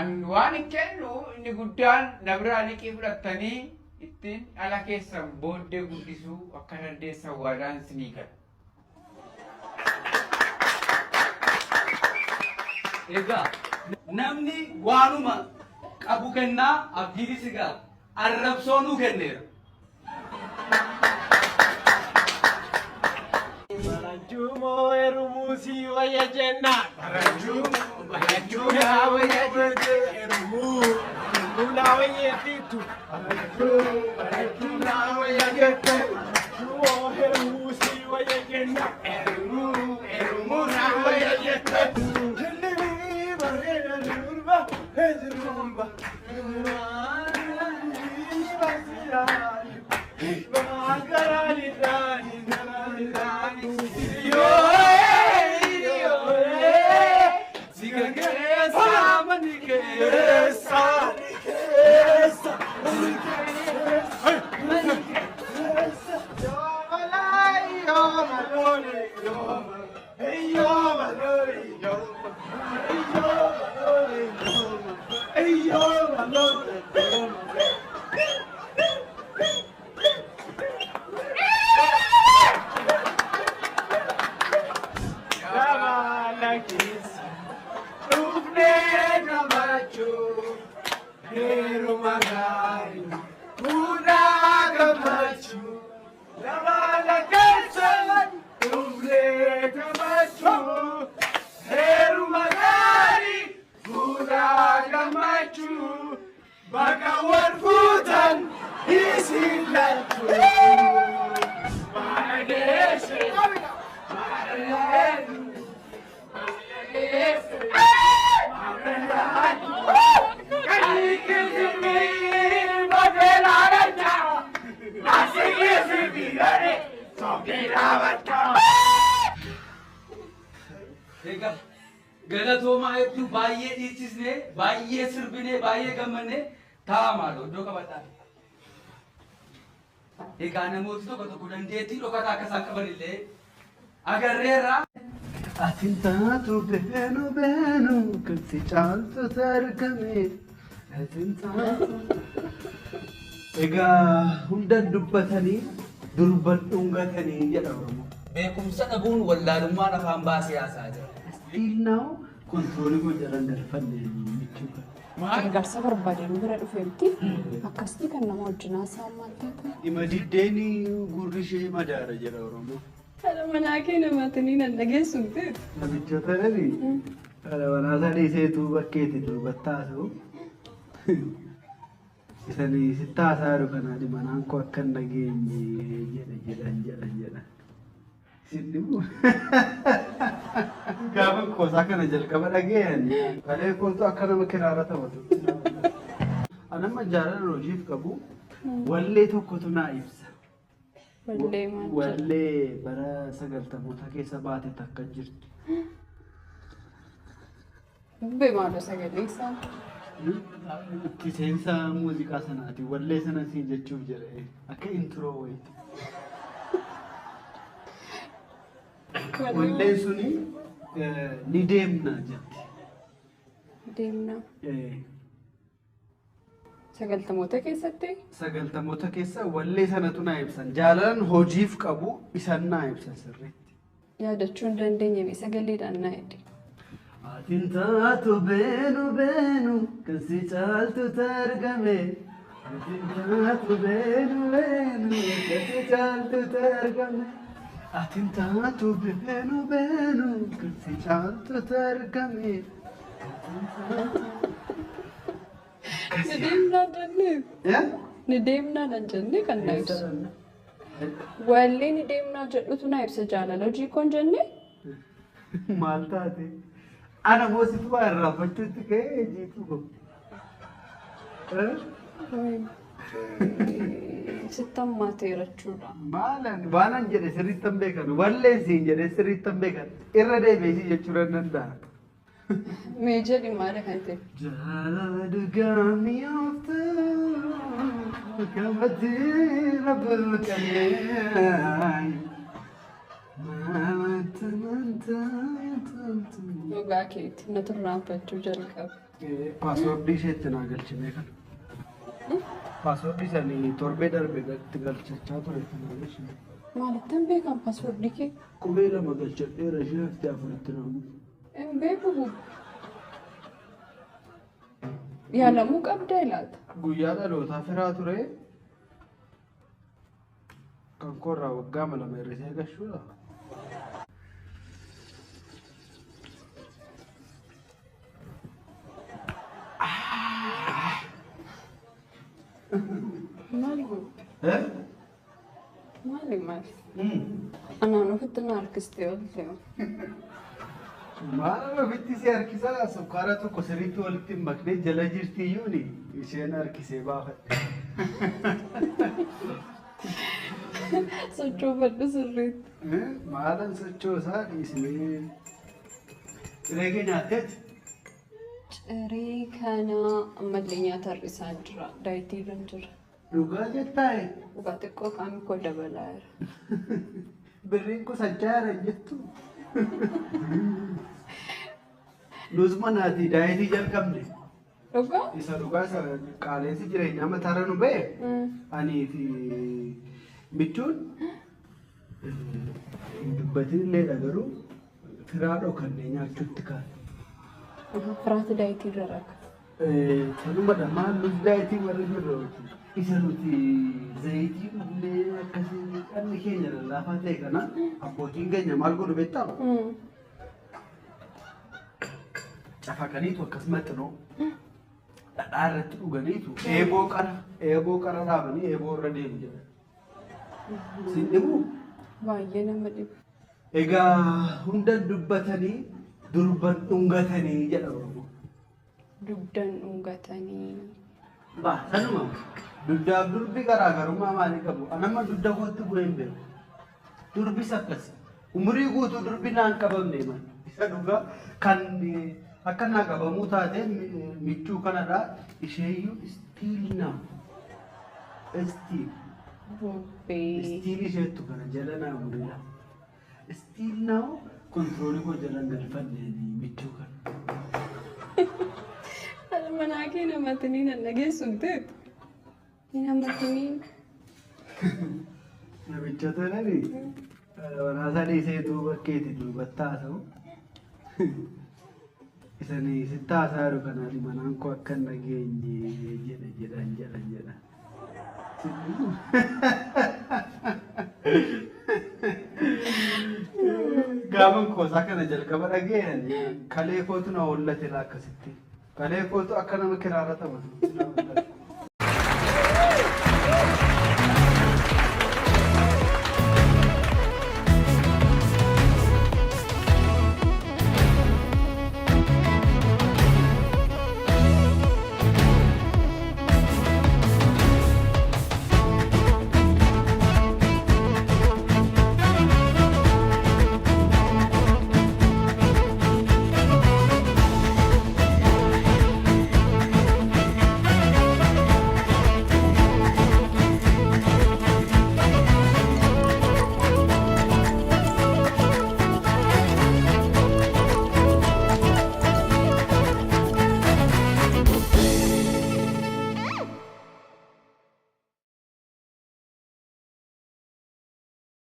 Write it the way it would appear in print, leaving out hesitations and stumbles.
An waan hin kennu inni guddaan na biraa liqii fudhattanii ittiin dhala keessan booddee guddisuu akka dandeessan waadaan isinii gala. Egaa namni waanuma qabu kennaa abdiinis egaa arrabsoo nuu kenneera. Baranjuumoo herumuu sii wayya jennaan. Baranjuumoo baranjuu naa wayya jette herumuu herumuu naa wayyeettiitu. Baranjuu baranjuu naa wayya jette. Baranjuumoo herumuu sii wayya jennaan. Herumuu herumuu naa wayya jette. Jillibii bareeda durba durba. Bakka wal fuutan isin lachuu. Egaa galatoomaa hedduu baay'ee dhiichisnee baay'ee sirbinee baay'ee gammannee taa'aa maaloo iddoo qabadhaa. Egaa namooti tokko tokko dandeettii dhokataa akka isaan qaban illee agarreerra. Atin taatu beenu beenu kan si caaltutu argame. Atin taatu. Egaa hundan dubbatanii durban dhungatanii jedha Oromoo. Beekumsa dhabuun wallaalummaan afaan baasee haasaa jira. Still now control koo jalan galfanne jechuudha. Gargaarsa barbaadeen bira dhufe miti. Akkasitti kan nama wajjin haasa'an maal taate? Dhima diddeeni gurri ishee madaara jedha Oromoo. Haadha manaa kee namaatanii nan dhageessu miti. Namicha sanani haadha manaa sadii seetuu bakkeetti duubatti haasa'u. Isanii sitti haasaa jiru kana haadhi manaan koo akka hin dhageenye jedhe jedhan jedhan jedhan. Isin dhibu. Gaafa qoosaa kana jalqaba dhaga'an kalee kootu akka nama kiraara taphatu. Anamma jaalala hojiif qabu wallee tokkotu naa ibsa. Wallee maal jedha? Wallee bara sagaltamoota keessa baate takka jirti. Bubbee maaloo sagalee isaa? Itti seensa muuziqaa sanaati. Wallee sana siin jechuuf jedhee akka intro wayiiti. Walleen suni ni deemna jetti. Deemna. Sagaltamoota keessatti? Sagaltamoota keessa wallee sanatu naa ibsan. Jaalalan hojiif qabu isan naa ibsan sirriitti. Yaadachuu hin dandeenye mee sagaleedhaan naa jedhi. Atin taatu beenu beenu kan si caaltutu argame. Atin taatu beenu beenu kan si caaltutu argame. Atin taatu beenu beenu kan si caaltutu argame. Ni deemnaa jennee? Eh? Ni deemnaa nan jennee kan na ibsu. Wallee ni deemnaa jedhutu na ibsa jaalala hojii koon jennee? Maal taate? Ana moo situ waa irraanfachuutti ka'ee jiituu koo? Eh? Sitti hammaateera jechuudha. Maalan waanan jedhe sirriitti hin beekan. Walleen siin jedhe sirriitti hin beekan. Irra deebi'ee si jechuu nan danda'a. Mee jedhi maali kan ta'e? Jaalala dhugaa mi'ooftu gabatee rabbi kanneen. Dhugaa keeti na turraanfachuu jalqabe. Paaswordii isheetti naa galchine kana. Paaswordii sanii torbee darbe itti galchachaa ture itti naa galchine. Maalittan beekan paaswordii kee? Qubee lama galchadheera ishee haftee afuritti naa buute. Hin beeku bubu. Yaalamuu qabda ilaata. Guyyaa dhalootaa firaa ture. Kan koorraa waggaa lama hir'isee gashuudha. Maali gubbe? Maali maali? Anaan ofitti na harkistee oolte. Maal ofitti si harkisaa sukkaara tokko sirriitti walitti hin maknee jala jirti iyyuuni isheen harkisee baafadhe. Sochoofadhu sirriitti. Maalan sochoosaa dhiisnee. Ciree kee nyaatteeti? Ciree kana ammallee nyaata hir'isaa jira. Daayitii irra jira. Dhugaa jettaaye? Dhugaa xiqqoo qaamni koo dabalaa jira. Birriin qusachaa jira jettu. Nus manaatii daayitii jalqabne. Dhugaa? Isa dhugaa isa qaaleensi jireenyaa mataarra nu ba'e. Anii fi michuun hin dubbatin illeedha garuu firaa dhokannee nyaachuutti kaane. Firaati daayitii irra raka. Sanumadha maal nus daayitii warri jirra wajjin. Isa nuti zayitii dhugnee akkasii dhalli keenya lallaafaa ta'e kana abbootiin keenya maal godhu beektaa? Cafaqaniitu akkas maxxanoo dhadhaa irratti dhuganiitu eeboo qara dhaabanii eeboo irra deemu jedha. Siin dhibuu? Baay'ee nama dhibu. Egaa hunda dubbatanii durban dhungatanii jedha Oromoo. Dugdan dhungatanii. Baa sanuma dugdaaf durbi garaagarummaa maalii qabu? Anamma dugda kootti bu'ee hin beeku. Durbis akkasi. Umurii guutuu durbi naan qabamne man. Isa dhugaa kan akka naa qabamuu taate michuu kanarraa isheeyyuu still now. Still. Bubbee. Still isheettu kana jala naa murila. Still now kontiroolii koo jala hin galfanne michuu kana. Haadha manaa kee namatanii nan dhageessu hin teetu. Namatanii. Namicha tolani manaa dhiiseetu bakkeetti duubatti haasa'u. Isanii sitti haasaa jiru kanaan manaan koo akka hin dhageenye jedhe jedhan jedhan jedhan. Gaafa koosaa kana jalqaba dhageen kalee kootu na hollate laa akkasitti. Kalee kootu akka nama kiraara taphatu na hollate.